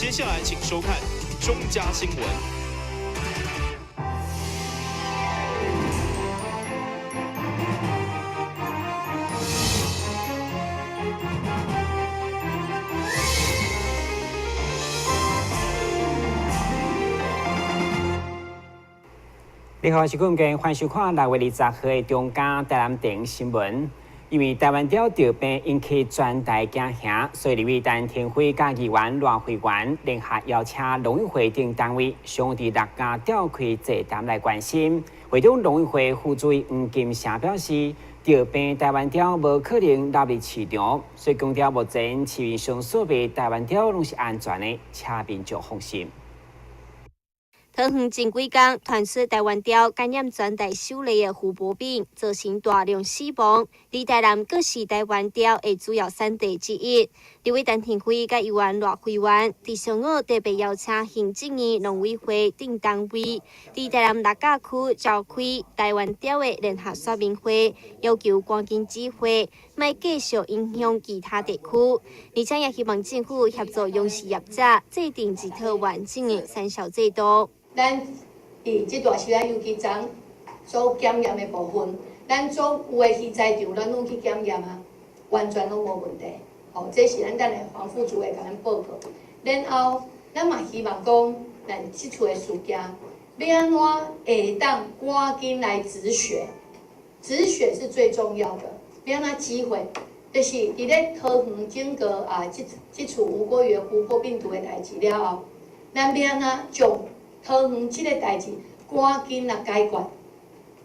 接下來請收看中嘉新聞。你好，我是顧文，歡迎收看6月20號的中嘉台南電新聞。因為台灣鵰著病引起全台驚嚇，所以立委陳亭妃佮議員賴惠元聯合邀請農委會等單位，上佇六家召開座談來關心。會中農委會副主委黃金城表示，著病台灣鵰無可能納入市場，所以強調目前市面上所賣台灣鵰攏是安全的，請民眾放心。桃園前幾工傳出台灣鵰感染全台首例的湖泊病，造成大量死亡。而台南閣是台灣鵰的主要產地之一。立委陳亭妃佮議員賴惠元佇上午特別邀請行政院農委會等單位，佇台南六甲區召開台灣鵰的聯合說明會，要求趕緊指揮，莫繼續影響其他地區。而且也希望政府協助養殖業者制定一套完整的產銷制度。咱佇這段時間，尤其昨所檢驗的部分，咱所有的魚塭場，咱攏去檢驗啊，完全攏無問題。吼，這是咱等下黃副主會共咱報告。然後，咱嘛希望講，咱這次的事件，欲按怎會當趕緊來止血？止血是最重要的。欲按怎止血？就是佇咧桃園整個啊，這這次吳郭魚湖泊病毒的代誌了後，咱欲按怎將桃園這个代誌趕緊來解決，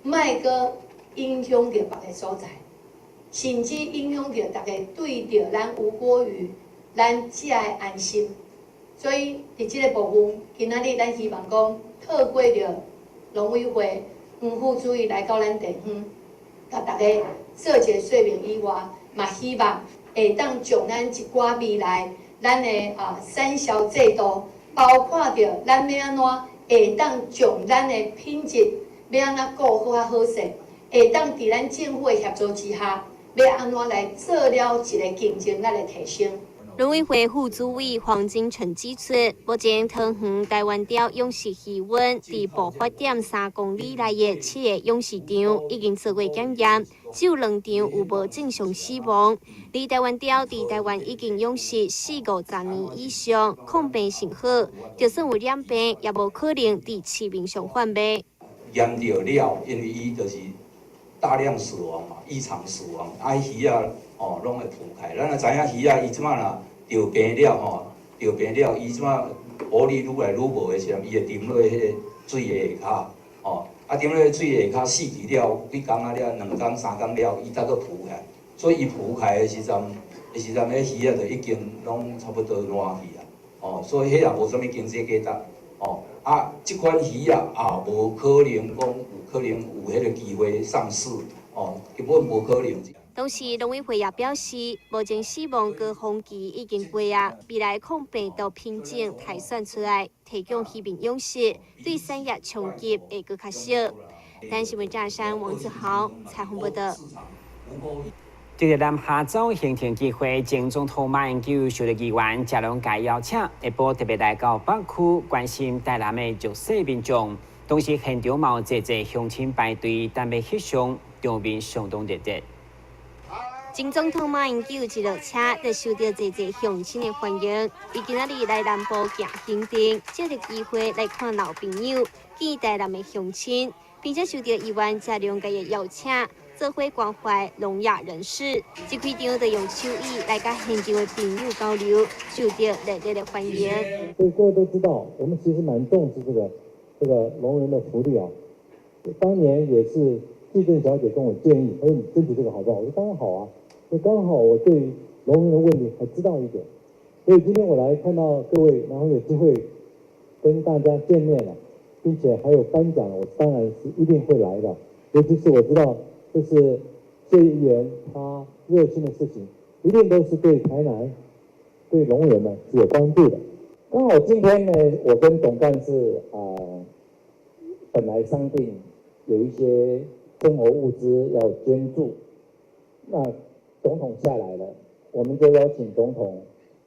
莫閣影響著別个所在，甚至影響著大家對著咱吳郭魚，咱才會安心。所以佇這个部分，今仔日咱希望講，透過著農委會黃副主委來到咱地方，共大家做一个說明以外，嘛希望會當將咱一寡未來咱的啊產銷制度。包括著咱欲按怎會當將咱的品質欲按怎顧好較好勢，會當佇咱政府的協助之下，欲按怎來做了一个競爭力的提升。農委會副主委黃金城指出，目前桃園台灣鵰養殖魚塭佇爆發點3公里內的七个養殖場已經做過檢驗，只有兩場有無正常死亡。而台灣鵰佇台灣已經養殖四五十年以上，抗病性好，就算有染病，也無可能佇市面上販賣。驗著了，因為伊就是大量死亡嘛，異常死亡，啊，魚仔哦攏會浮開。咱也知影魚仔伊這擺若著病了吼，著病了，伊這擺浮力愈來愈無的時陣，伊會沉落彼个水的下跤，吼，啊沉落水下跤死去了，幾工仔了，2工3工了，伊才閣浮起來。所以伊浮起來的時陣，彼魚仔就已經攏差不多爛去啊，哦，所以彼也無啥物經濟價值，哦，啊，這款魚仔也無可能講有可能有彼个機會上市，哦，根本無可能。同時，農委會也表示，目前死亡高峰期已經過啊，未來抗病毒品種篩選出來，提供漁民養殖，對產業衝擊會閣較小。台新聞張山王子豪採訪報道。這個南下晝行程機會，前總統馬英九受到議員謝龍介邀請，下晡特別來到北區關心台南的弱勢民眾。同時現場嘛有濟濟鄉親排隊等欲翕相，場面相當熱烈。前總統馬英九一落車，就受到濟濟鄉親的歡迎。伊今仔日來南部行行程，藉著機會來看老朋友，見台南的鄉親，並且受到議員謝龍介的邀請，做伙關懷聾啞人士。一開場就用手語來佮現場的朋友交流，受到熱烈的歡迎。所以各位都知道，我們其實蠻重視這個聾人的福利啊。當年也是紀政小姐跟我建議，她說你爭取這個好不好？我說當然好啊。就剛好我對聾人的問題還知道一點，所以今天我來看到各位，然後有機會跟大家見面了，並且還有頒獎，我當然是一定會來的。尤其是我知道，這是謝議員他熱心的事情，一定都是對台南、對聾人們是有幫助的。剛好今天呢，我跟董幹事本來商定有一些生活物資要捐助，那總統下來了，我們就邀請總統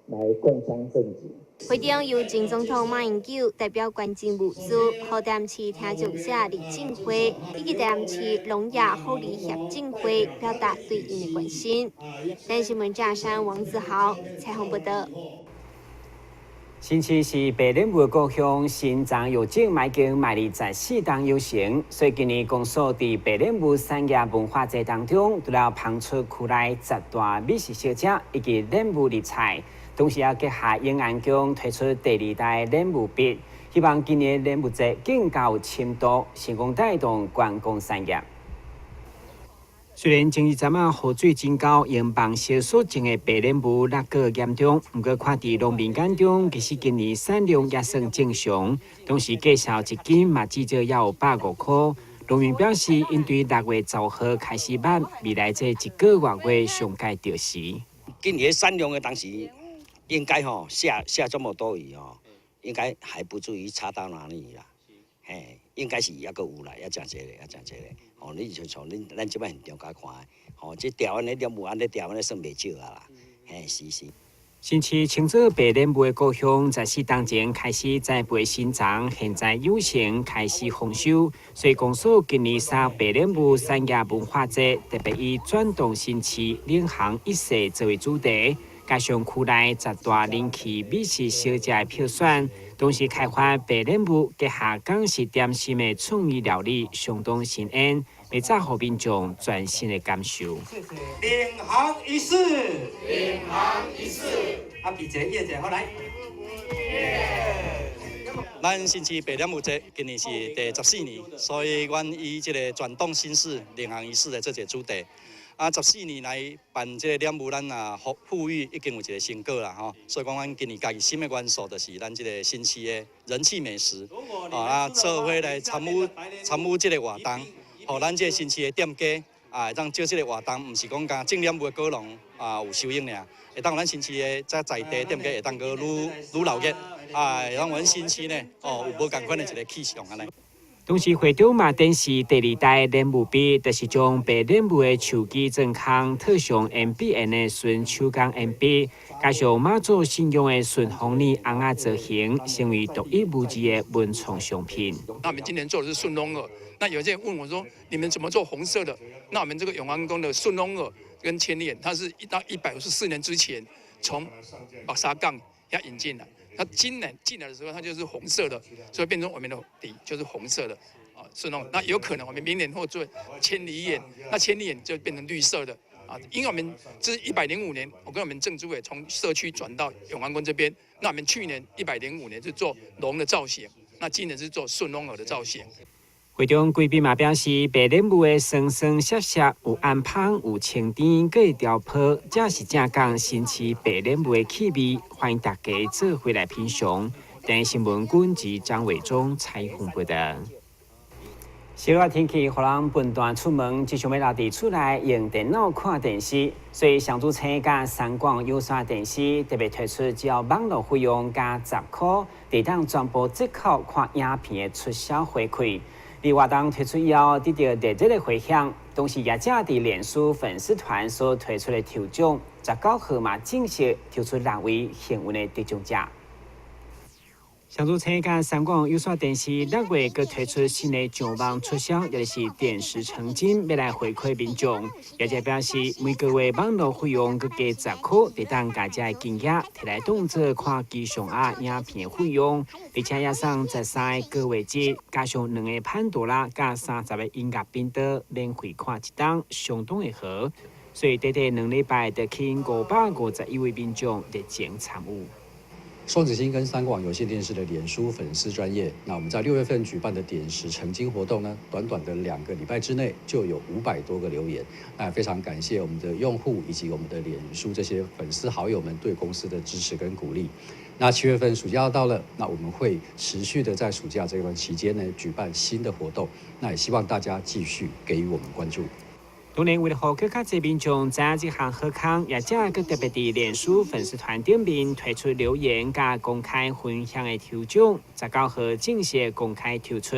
來共襄盛舉。會中由前總統馬英九代表捐贈物資，予台南市聽障者李進輝以及台南市聾啞福利協進會表達對𪜶的關心。台新聞張山王子豪採訪報導。新市是白蓮霧的故鄉，新莊藥種已經賣24冬有成，所以今年公所佇白蓮霧產業文化節當中，除了芳出區內十大美食小食以及蓮霧綠菜，同時也結合永安宮推出第二代蓮霧筆，希望今年蓮霧節更加有深度，成功帶動觀光產業。雖然前一陣仔雨水真厚，用網燒所種的白蓮霧落閣嚴重，毋過看佇農民眼中，其實今年產量也算正常。同時價數一斤嘛至少也有150箍。農民表示，𪜶對6月10號開始賣，未來這一個月月上蓋著時。今年產量的當時應該吼下下這麼多雨哦，應該還不至於差到哪裡啦。嘿，應該是猶閣有啦，猶誠濟咧，猶誠濟咧。哦，你就像恁咱這擺現場共看的，吼，這調按呢蓮霧按呢調按呢算袂少啊啦。嘿，是是。新市稱做白蓮霧的故鄉，14冬前開始栽培新欉，現在有成開始豐收。所以公所今年三白蓮霧產業文化節，特別以轉動新市領航一世作為主題，加上區內十大人氣美食小食的票選，同時開發白蓮霧結合港式點心的創意料理，相當新穎，會載予民眾全新的感受。領航一世，領航一世，啊，比一個耶者好來。咱新市白蓮霧節今年是第14年，所以阮以這個轉動新市、領航一世來做一個主題。啊，十四年來辦這個蓮霧，咱啊復富裕已經有一個成果啦吼。所以講，阮今年家己新的元素就是咱這個新市的人氣美食，啊，做伙來參與參與這個活動，予咱這個新市的店家啊，會當藉這個活動，毋是講干種蓮霧的果農啊有收益爾，會當咱新市的這在地店家會當閣愈愈鬧熱，啊，會當阮新市呢，哦，有無仝款的一個氣象按呢。同時，會長嘛展示第二代蓮霧筆，就是將白蓮霧的樹枝鑽空，套上鉛筆硯的純手工鉛筆，加上媽祖信仰的順風耳尪仔造型，成為獨一無二的文創商品。那我們今年做的是順風耳，那有些人問我說：你們怎麼做紅色的？那我們這個永安宮的順風耳跟千里眼，它是一到154年之前從馬沙港要引進來。它今年進來的時候，它就是紅色的，所以變成我們的底就是紅色的，啊，是那種。那有可能我們明年會做千里眼，那千里眼就變成綠色的，啊，因為我們這是105年，我跟我們鄭主委從社區轉到永安宮這邊，那我們去年105年是做龍的造型，那今年是做順風耳的造型。會中貴賓嘛表示，白蓮霧的酸酸澀澀，有暗芳，有清甜，閣會調泡，這是正港新市白蓮霧的氣味，歡迎大家做伙來品嘗。電視新聞軍及張偉忠採訪報導。小熱天氣，予人笨蛋出門，只想欲留佇厝內用電腦看電視。所以，雙子星佮三廣有線電視特別推出只要網路費用加十箍，會當全部折扣看影片的促銷回饋。佇活動推出以後，得到熱烈的迴響。同時，業者佇臉書粉絲團所推出的抽獎，19號嘛正式抽出六位幸運的得獎者。雙子星佮三廣有線電視6月閣推出新的上網促銷，也就是點石成金，欲來回饋民眾。業者表示，每個月網路費用閣加十箍，會當共這個金額提來當做看機上盒影片的費用，而且也送13個月節，加上兩個潘多拉佮30個音樂頻道，免費看一冬，相當的好。所以短短2禮拜就吸引551位民眾熱情參與。雙子星跟三廣有線電視的臉書粉絲專頁，那我們在6月份舉辦的點石成金活動呢，短短的2個禮拜之內就有500多個留言，那非常感謝我們的用戶以及我們的臉書這些粉絲好友們對公司的支持跟鼓勵。那7月份暑假要到了，那我們會持續的在暑假這段期間呢舉辦新的活動，那也希望大家繼續給予我們關注。當然，為了予閣較濟民眾知影這項好康，業者閣特別佇臉書粉絲團頂面推出留言佮公開分享的抽獎，19號正式公開抽出，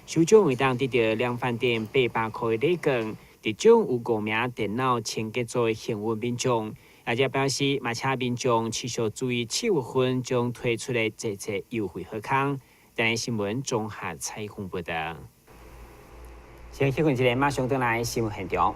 首獎會當得到量販店800箍的禮券，得獎有五名電腦清潔組的幸運民眾，業者表示，嘛請民眾持續注意七月份將推出的濟濟優惠好康。台南新聞綜合採訪報道。先去看一下，馬上轉來新聞現場。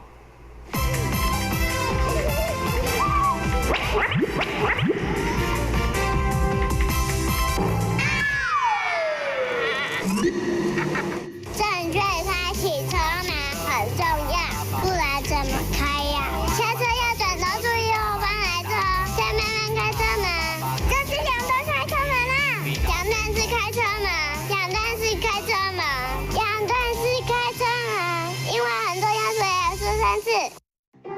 正確開啟車門很重要，不然怎麼開呀？下車要轉頭注意後方來車，再慢慢開車門。這是兩段開車門啦，兩段式開車門，兩段式開車門，兩段式開車門，因為很重要，所以要說三次。打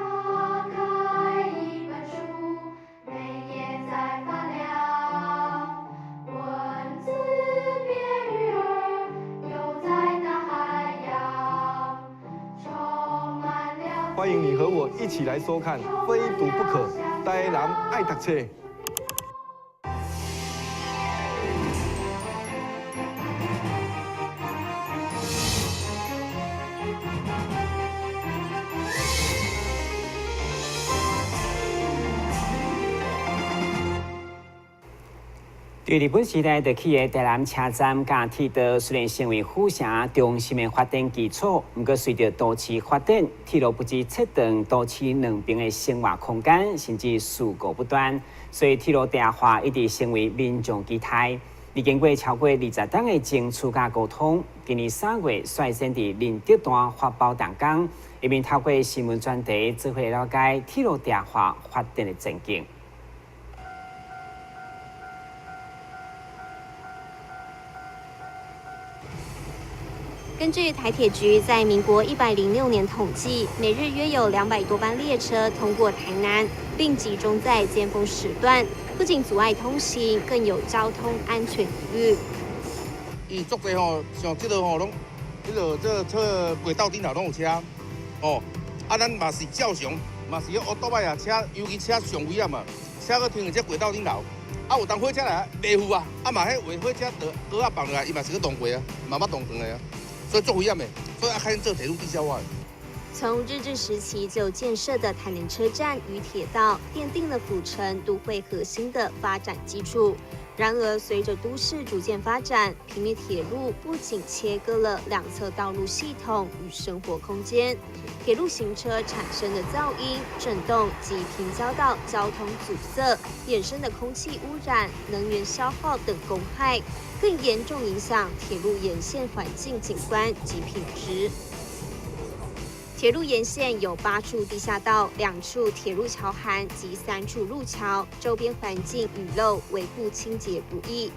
開一本書，每頁在發亮，文字變魚兒，游在大海洋，充滿了。歡迎你和我一起來收看《非讀不可》，台南愛讀冊。對日本時代就起的台南車站佮鐵道，雖然成為府城中心的發展基礎，毋過隨著都市發展，鐵路不止切斷都市兩邊的生活空間，甚至事故不斷，所以鐵路地下化一直成為民眾期待。歷經過超過20冬的爭取佮溝通，今年3月率先佇仁德段發包動工，下面透過新聞專題，做伙了解鐵路地下化發展的前景。根據台鐵局在民國106年統計，每日約有200多班列車通過台南，並集中在尖峰時段，不僅阻礙通行，更有交通安全疑慮。伊足濟吼，像這個吼，攏，這個這這軌道頂頭攏有車，哦，啊，咱嘛是照常，嘛是烏多擺啊，車，尤其車上危險嘛，車閣停佇這軌道頂頭。啊，有當火車來袂赴啊，啊嘛，彼有火車倒高壓放落來，伊嘛是去撞過啊，嘛捌撞斷的啊。所以足危險的，所以愛開始做鐵路地下化。從日治時期就建設的台南車站與鐵道，奠定了府城都會核心的發展基礎。然而，隨着都市逐漸發展，平面鐵路不僅切割了兩側道路系統與生活空間，鐵路行車產生的噪音、震動及平交道交通阻塞衍生的空氣污染、能源消耗等公害，更嚴重影響鐵路沿線環境景觀及品質。鐵路沿線有8處地下道、2處鐵路橋涵及3處路橋，周邊環境雨漏維護清潔不易。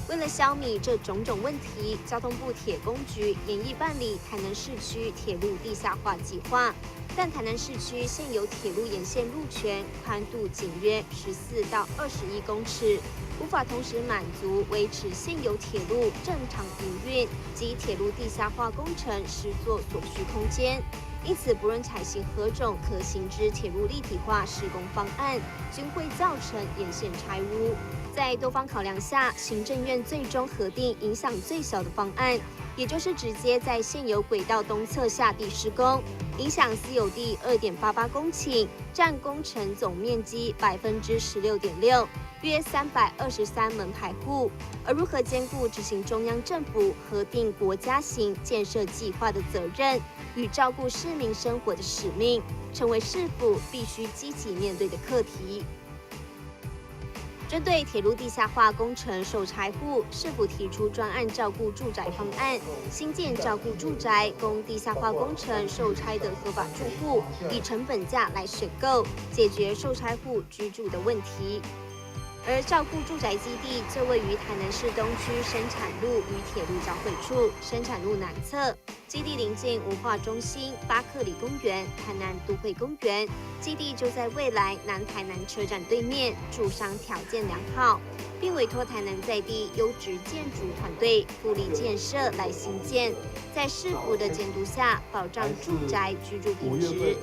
為了消弭這種種問題，交通部鐵工局研議辦理台南市區鐵路地下化計劃。但台南市區現有鐵路沿線路權寬度僅約14到21公尺，無法同時滿足維持現有鐵路正常營運及鐵路地下化工程施作所需空間。因此，不論採行何種可行之鐵路立體化施工方案，均會造成沿線拆屋。在多方考量下，行政院最終核定影響最小的方案，也就是直接在現有軌道東側下地施工，影響私有地2.88公頃，佔工程總面積16.6%，約323門牌戶。而如何兼顧執行中央政府核定國家型建設計劃的責任，與照顧市民生活的使命，成為市府必須積極面對的課題。針對鐵路地下化工程受拆戶，市府提出專案照顧住宅方案，新建照顧住宅供地下化工程受拆的合法住戶，以成本價來選購，解決受拆戶居住的問題。而照顧住宅基地就位於台南市東區生產路與鐵路交匯處，生產路南側。基地鄰近文化中心、巴克里公園、台南都會公園。基地就在未來南台南車站對面，住商條件良好，並委託台南在地優質建築團隊富力建設來興建，在市府的監督下，保障住宅居住品質。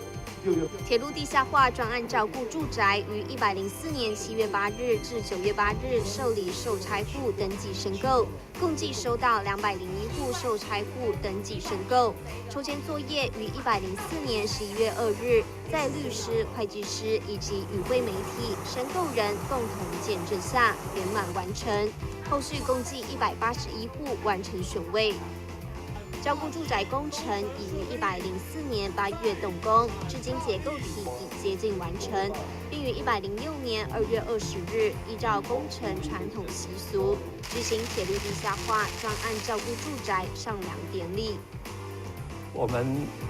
鐵路地下化專案照顧住宅於104年7月8日至9月8日受理受拆戶登記申購，共計收到201戶受拆戶登記申購。抽籤作業於104年11月2日，在律師、會計師以及與會媒體、申購人共同見證下圓滿完成。後續共計181戶完成選位。照顧住宅工程已於104年8月動工，至今結構體已接近完成，並於106年2月20日依照工程傳統習俗舉行鐵路地下化專案照顧住宅上梁典禮。我們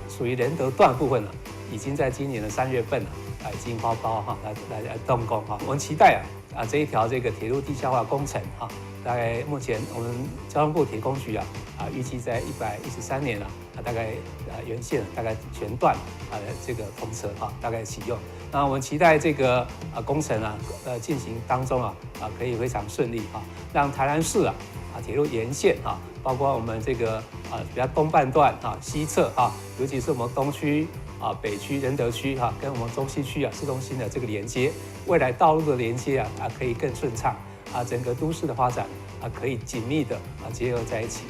屬於仁德段部分呢，已經在今年的3月份啊，已經發包哈，來動工哈。我們期待啊這一條這個鐵路地下化工程哈，大概目前我們交通部鐵工局啊，預計在113年啊，大概沿線大概全段啊這個通車哈，大概啟用。那我們期待這個工程啊進行當中啊可以非常順利啊，讓台南市啊鐵路沿線啊，包括我們這個比較東半段啊西側啊，尤其是我們東區啊北區仁德區哈，跟我們中西區啊市中心的這個連接，未來道路的連接啊可以更順暢啊，整個都市的發展啊可以緊密的啊結合在一起。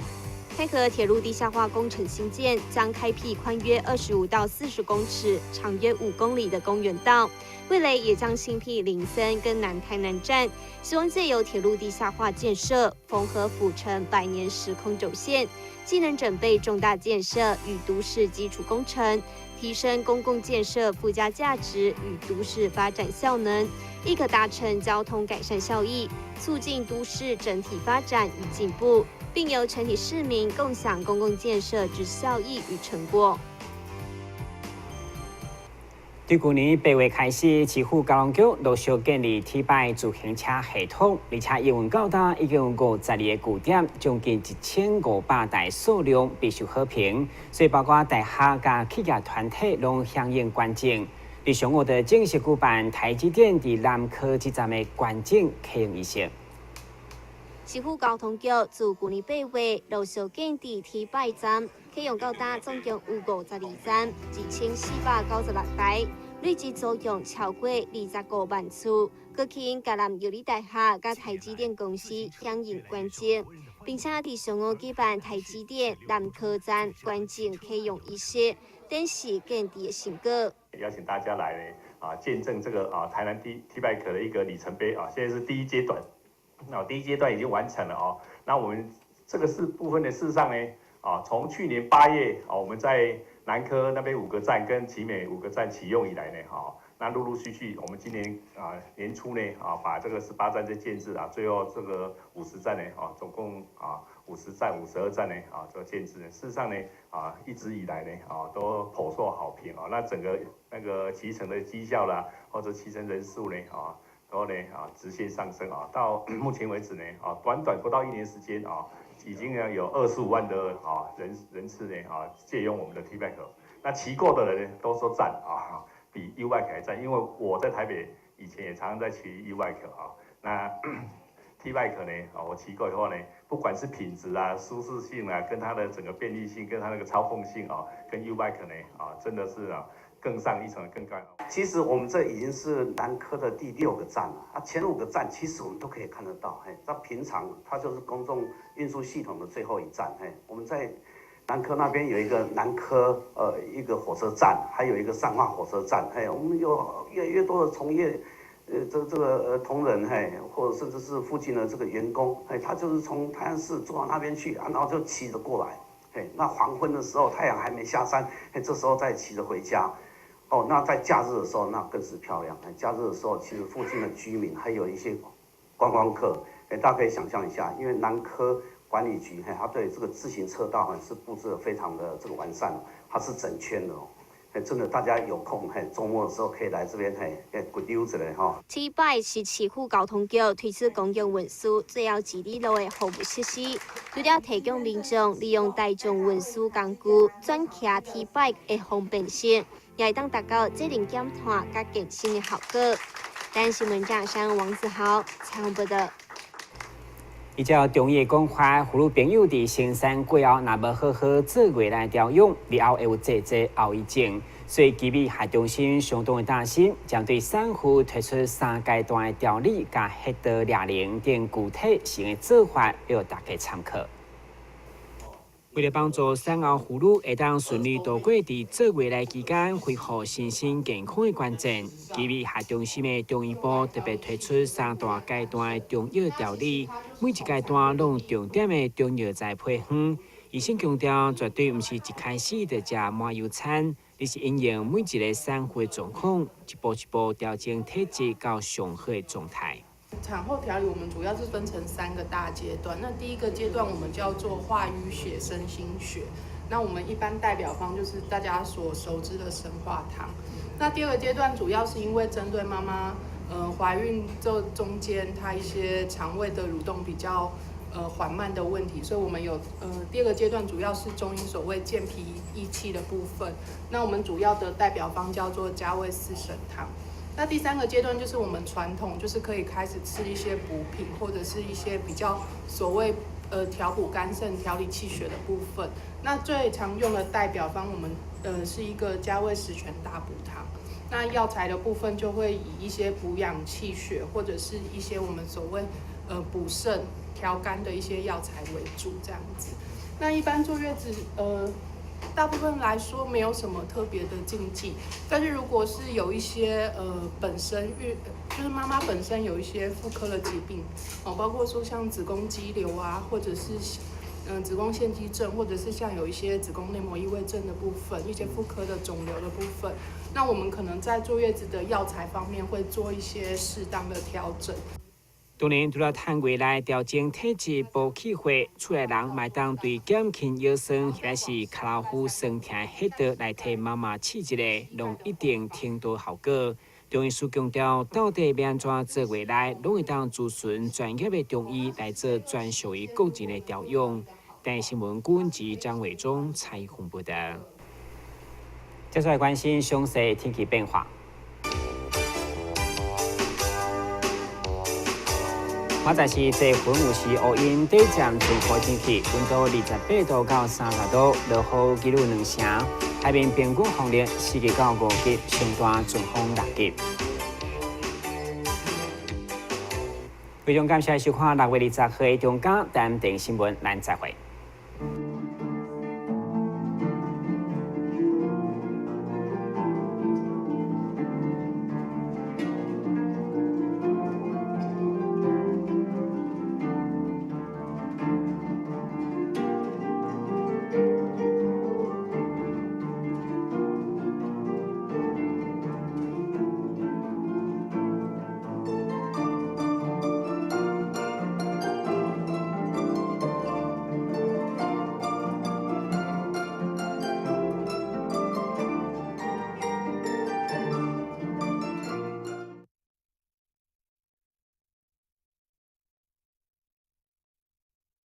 開河鐵路地下化工程興建，將開闢寬約25到40公尺、長約5公里的公園道。未來也將新闢林森跟南台南站，希望借由鐵路地下化建設，縫合府城百年時空軸線，既能整備重大建設與都市基礎工程，提升公共建設附加價值與都市發展效能，亦可達成交通改善效益，促進都市整體發展與進步，並由全體市民共享公共建設之效益與成果。對舊年8月開始，市府交通局陸續建立 T 擺自行車系統，而且營運到今已經有52個據點，將近1500台數量備受好評，所以包括大學佮企業團體攏響應捐贈。佇上午就正式舉辦台積電佇南科這站的捐贈啟用儀式。市府交通局自舊年8月陸續建置 T 擺站，啟用到今總共有52站，1496台，累計租用超過25萬次。閣吸引嘉南藥理大學佮台積電公司響應捐贈，並且佇上午舉辦台積電南科站捐贈啟用儀式，展示建置的成果。邀請大家來呢啊，見證這個啊台南 T Bike 的一個里程碑啊，現在是第一階段。那第一階段已經完成了哦。那我們這個是部分的，事實上呢，啊，從去年8月啊，我們在南科那邊五個站跟奇美五個站啟用以來呢，哈，那陸陸續續，我們今年啊年初呢，啊，把這個18站再建置啊，最後這個五十站呢，啊，總共啊50站、52站呢，啊，這個建置呢，事實上呢，啊，一直以來呢，啊，都頗受好評啊。那整個那個騎乘的績效啦，或者騎乘人數呢，啊，都呢啊直線上升啊，到目前為止呢，啊，短短不到一年時間啊，已經呢有25萬的啊人次呢啊借用我們的 T Bike，那騎過的人呢都說讚啊，比 U Bike 還讚，因為我在台北以前也常常在騎 U Bike 啊，那 T Bike 呢啊我騎過以後呢，不管是品質啊、舒適性啊，跟它的整個便利性、跟它那個操控性啊，跟 U Bike 呢啊真的是啊更上一層更高。其實我們這已經是南科的第六個站了啊，前五個站其實我們都可以看得到，嘿，那平常它就是公眾運輸系統的最後一站，嘿，我們在南科那邊有一個南科一個火車站，還有一個善化火車站，嘿，我們有越來越多的從業，這個同仁，嘿，或者甚至是附近的這個員工，嘿，他就是從台南市坐到那邊去，啊，然後就騎着過來，嘿，那黃昏的時候太陽還沒下山，嘿，這時候再騎着回家。哦，那在假日的時候，那更是漂亮。假日的時候，其實附近的居民還有一些觀光客，哎，大家可以想象一下，因為南科管理局，嘿，它對這個自行車道是布置得非常的這個完善，它是整圈的哦。哎，真的，大家有空，嘿，週末的時候可以來這邊，嘿，給滾溜子嘞哈。 T 擺是市府交通局推出公共運輸最後一里路的服務設施，除了提供民眾利用大眾運輸工具轉騎 T 擺的方便性，也會當達到節能減碳佮健身的效果。台南新聞張山王子豪採訪報道。依照中醫的講法，婦女朋友佇生產過後，若無好好做月來調養，日後會有濟濟後遺症。所以基美學中心相當的擔心，針對產婦推出三階段的調理，佮血道療程等具體實用的做法，予大家參考。為了幫助產後婦女會當順利度過佇坐月內期間恢復身心健康的關鍵，基美學中心的中醫部特別推出三大階段的中藥調理，每一階段攏有重點的中藥材配方。醫生強調，絕對毋是一開始就食麻油餐，而是因應每一個產婦的狀況，一步一步調整體質到上好的狀態。產後調理，我們主要是分成三個大階段。那第一個階段，我們叫做化淤血、生新血。那我們一般代表方就是大家所熟知的生化湯。那第二個階段，主要是因為針對媽媽，懷孕這中間她一些腸胃的蠕動比較緩慢的問題，所以我們有第二個階段主要是中醫所謂健脾益氣的部分。那我們主要的代表方叫做加味四神湯。那第三個階段就是我們傳統，就是可以開始吃一些補品，或者是一些比較所謂調補肝腎、調理氣血的部分。那最常用的代表方，我們是一個加味十全大補湯。那藥材的部分就會以一些補養氣血，或者是一些我們所謂補腎、調肝的一些藥材為主，這樣子。那一般坐月子，大部分來說沒有什麼特別的禁忌，但是如果是有一些本身孕，就是媽媽本身有一些婦科的疾病，哦，包括說像子宮肌瘤啊，或者是子宮腺肌症，或者是像有一些子宮內膜異位症的部分，一些婦科的腫瘤的部分，那我們可能在坐月子的藥材方面會做一些適當的調整。當然，除了趁月內調整體質、補氣血，厝內人嘛會當對減輕腰酸或者是跤頭趺酸疼的穴道來替媽媽試一下，攏一定程度效果。中醫師強調，到底欲按怎坐月內，攏會當諮詢專業的中醫來做專屬於個人的調養。台視新聞顧文吉、張偉忠採訪報道。接下來關心詳細天氣變化。現在是濟雲有時烏雲，短暫陣雨天氣，溫度28度到30度，落雨幾率2成。海面平均風力4級到5級，上大陣風6級。非常感謝收看6月20號的中嘉台南電視新聞，咱再會。